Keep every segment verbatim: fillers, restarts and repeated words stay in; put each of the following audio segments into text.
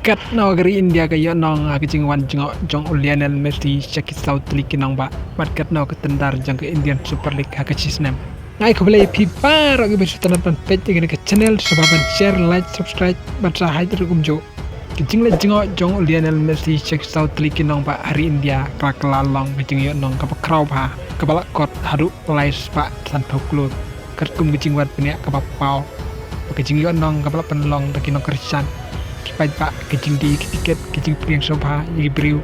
Katno ka ri India ka ïoh nong ha ka jingwan jngoh jong u Lionel Messi sha ki saw tylli ki nongbah, bad katno ka tyndar jong ka Indian Super League ha ka shi snem. Nga ai khublei ïa phi baroh kiba sngewtynnat ban peit ïa kane ka channel, sngewbha ban share, like, subscribe bad sa hait ruh kumjuh. Ka jingleit jngoh jong u Lionel Messi sha ki saw tylli ki nongbah ha ri India ka la kylla long ka jingïoh nong kaba khraw bha, kaba la kot haduh lai spah sanphew klur. Katkum ka jingwan pynïaid kaba paw, ka jingïoh nong kaba la pynlong da ki nongkyrshan, ki paidbah, ka jingdie ki tiket, ka jingpdiang sngewbha ïa ki briew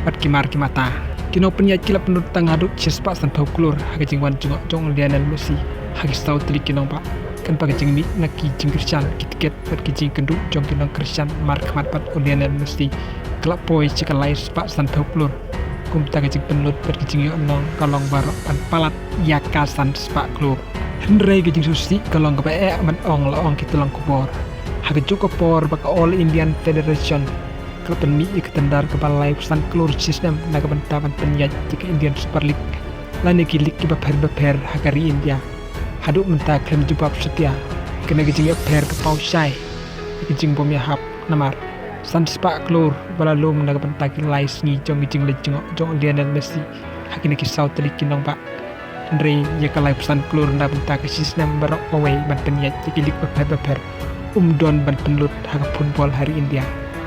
bad ki mar ki mata. Ki nongpynïaid ki la pynlut tang haduh shi spah sanphew klur ha ka jingwan jngoh jong u Lionel Messi ha ki saw tylli ki nongbah, kynba ka jingmih na ki jingkyrshan, ki tiket bad ki jingkynduh jong ki nongkyrshan markhmat bad u Lionel Messi ka la poi sha ka lai spah sanphew klur. Kumta ka jingpynlut bad ka jingïoh nong ka long baroh ban palat ïa ka san spah klur. Hynrei ka jingsngewsih ka long kaba eh ban ong, la ong ki tyllong khubor. Ha kajuh ka por ba ka All Indian Federation ka la pynmih ïa ka tyndar kaba laiphew san klur shi snem na ka bynta ban pynïaid ïa ka Indian Super League lane ki league kiba pher bapher ha ka ri India, haduh mynta khlem jubab satia. Kane ka jingïapher ka paw shai ïa ka jingbym ïahap, namar san spah klur ba la lum na ka bynta ki lai sngi jong ka jingleit jngoh jong u Lionel Messi ha kine ki saw tylli ki nongbah, hynrei ïa ka laiphew san klur na ka bynta ka shi snem baroh kawei ban pynïaid ïa ki league bapher bapher, um don ban pynlut ha ka football ha ri India.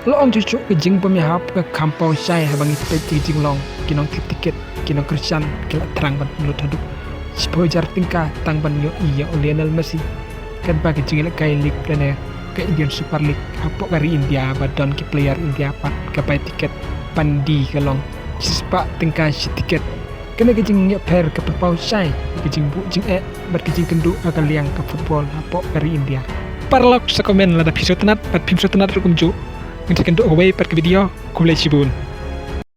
La ong shuh shuh ka jingbym ïahap ka kham paw shai haba ngi peit ïa ka jinglong ki nongtip tiket, ki nongkyrshan ki la thrang ban pynlut haduh shiphew hajar tyngka tang ban ïohi ïa u Lionel Messi. Katba ka jingïalehkai league lane ka Indian Super League hapoh ka ri India ba don ki player India pat ka bai tiket ban die ka long shi spah tyngka shi tiket. Kane ka jingïapher ka pynpaw shai ïa ka jingbuh jingeh bad ka jingkynduh ha ka liang ka football hapoh ka ri India. Paralok, sa comment lada phi sngewtynnat bad phim sngewtynnat ruh kumjuh. Ngin sa ïakynduh ha kawei pat ka video. Khublei shibun.